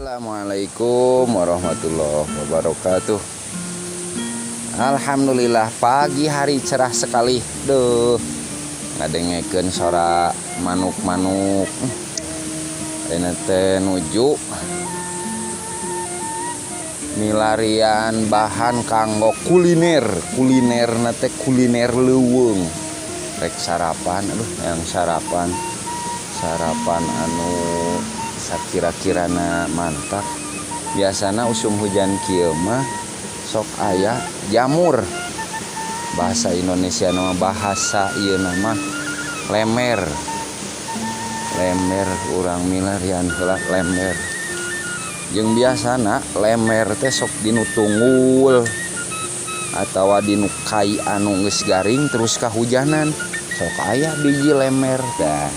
Assalamualaikum warahmatullahi wabarakatuh. Alhamdulillah pagi hari cerah sekali. Duh, ngadengekeun sora manuk-manuk. Ayeuna teh nuju milarian bahan kanggo kuliner. Kuliner teh kuliner leuweung. Rek sarapan, aduh yang sarapan. Sarapan anu sakira-kirana mantap. Biasana usum hujan kieu mah sok aya jamur. Bahasa Indonesia nama bahasa ieu nama lemer. Lemer urang milarian heula lemer. Jeung biasana lemer teh sok dinu tunggul atawa dinu kai anu geus garing terus kahujanan sok aya biji lemer tah.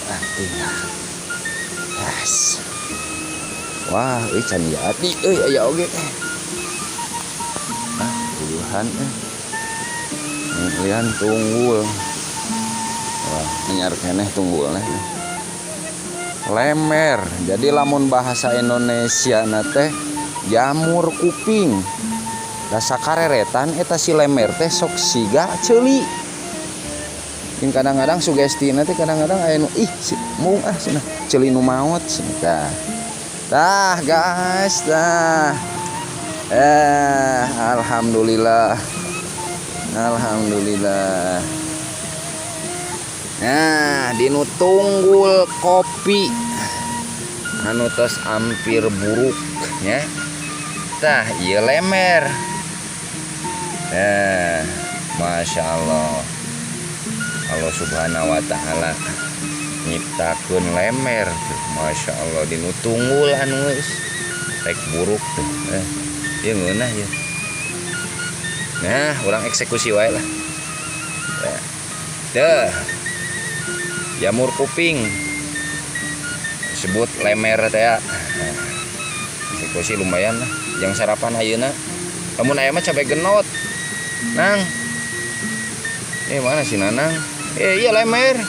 Ah, tinggal. As. Wah, euy can jadi euy aya oge. Ah, puluhan euy. Lian tunggul. Wah, anyar keneh tunggulna. Lemer. Jadi lamun bahasa Indonesia na teh jamur kuping. Rasa kareretan eta si lemer teh sok siga ceuli. Jeung kadang-kadang sugestina teh kadang-kadang aya nu ih si mung ah cenah ceuli nu maot cenah tah. Tah guys, tah. Alhamdulillah. Alhamdulillah. Nah, dinu tunggul kopi anu tos hampir buruk nya. Tah, ieu lemer. Nah, Masya Allah. Allah Subhanahu wa taala nyiptakeun lemer tuh. Masya Allah dinu tunggul anu geus rek buruk tuh. Ieu ngeunah ieu. Nah, urang eksekusi wae lah. Nah, deh. Jamur kuping sebut lemer teh ya. Nah, eksekusi lumayan lah. Yang sarapan ayeuna. Lamun aya mah cabe genot. Nang. Mana si Nanang? Iya lemer.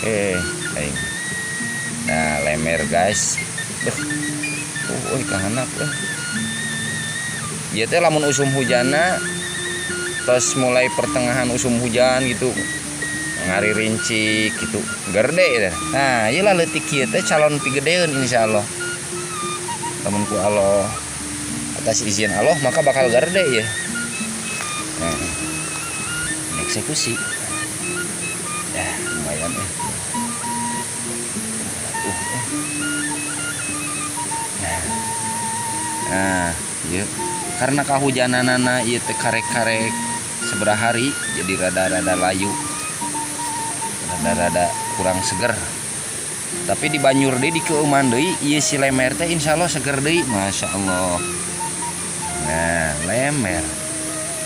Aing. Nah, lemer guys. Duh. Euy kahanap euy. Ieu teh lamun usum hujanna tos mulai pertengahan usum hujan gitu ngari rincik gitu gerde teh. Nah, ieu lah leutik kieu teh calon pigedeun insyaallah. Lamun ku Allah atas izin Allah maka bakal gerde ya. Nah, eksekusi. Ya, lumayan ya. Nah, nah, ieu karena kahujananana ieu teh karek-karek sabaraha hari jadi rada-rada layu. Rada-rada kurang seger. Tapi di banjur deui dikeueuman deui ieu si lemer teh insyaallah seger deui, Masya Allah. Nah, lemer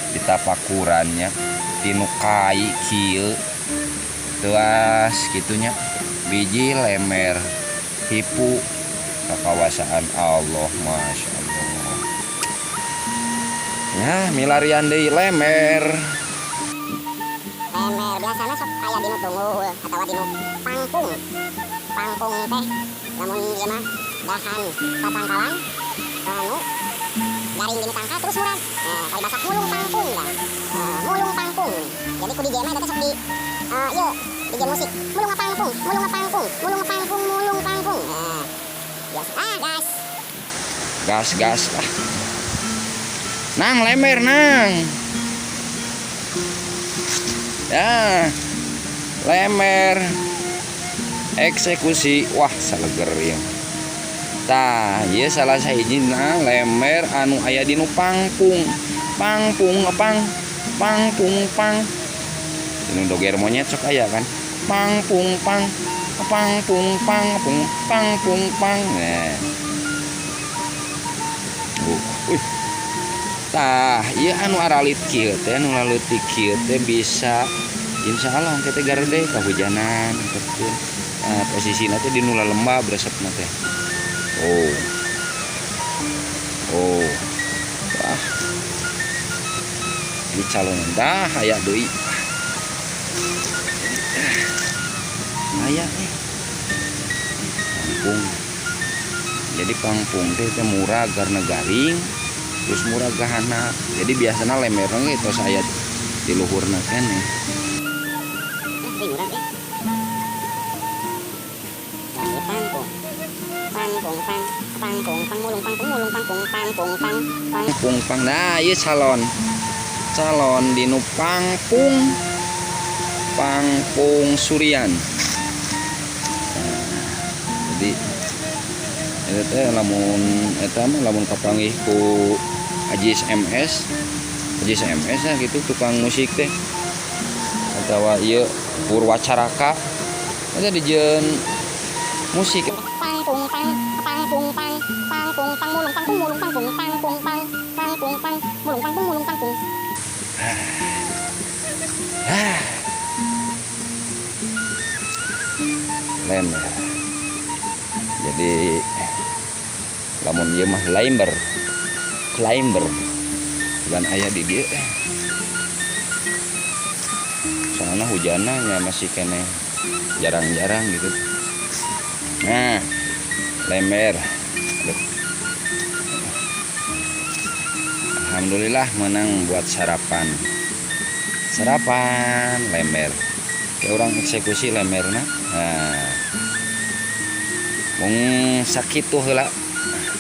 ditapakurannya tinu kai kieu tuas gitunya biji lemer hipu kakawasaan Allah, Masya Allah. Ya, milarian deui lemer. Lemer biasana sok aya dinu tunggul atawa dinu pangpung. Pangpung teh lamun ieu mah dahan tatangkalan anu garing dinu tangkal terus murag. Nah, paribasa mulung pangpung dah. Mulung pangpung. Jadi ku DJ mah eta teh sok di ieu DJ musik mulung pangpung, mulung pangpung, mulung pangpung, mulung pangpung. Nah, biasa. Ah, gas. Gas gas ah. Nang lemer nang. Ya. Lemer. Eksekusi. Wah, saleger ya. Tah, ieu salah sahijina lemer anu aya dinu pangpung. Pangpung pang pangpung pang. Dinu doger monyet sok aya kan. Pangpung pang pangpung pang pung pangpung pang. Nah. Wih. Tah, ieu anu aralit kieu teh anu laleutik kieu teh bisa insyaallah engke teh garede kahujanan antepkeun. Nah, posisina teh di nu lembab resepna teh. Oh. Oh. Wah. Ini calon dah aya deui. Aya eh. Pangpung. Jadi pangpung teh teh murag karena garing, terus murag ka handap. Jadi biasana lemberna ge tos aya di luhurna keneh. Ah, murag eh. Nah, ieu pangpung. Pangpung pang, pangpung pang mulung pangpung mulung pangpung pangpung pang pang. Pung pang. Nah, ieu calon. Calon dinu pangpung. Pangpung Surian. Nah, jadi eta teh lamun eta mah lamun kapanggih ku Ajis MS, Ajis MS ya gitu, tukang musik teh, atawa ieu Purwacaraka eta dijieun musik. Pangpung pang, pangpung pang, pangpung pang mulung pangpung mulung pangpung pangpung pang, pangpung pang mulung pangpung mulung pangpung. Ah. Lember. Jadi lamun ieu mah limber, climber dan aya di dieu. Soalnya hujanna nya masih keneh jarang-jarang gitu. Nah, lember. Aduh. Alhamdulillah menang buat sarapan. Sarapan lember. Kayak orang eksekusi lemberna. Nah. Mung sakitu heula.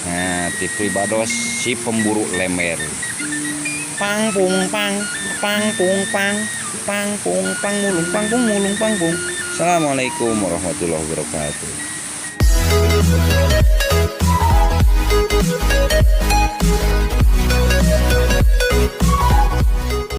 Nah, ti pribados si pemburu lember. Pang pung pang, pang pung pang, pang pung pang mulung pang pung mulung pang pung. Assalamualaikum warahmatullahi wabarakatuh.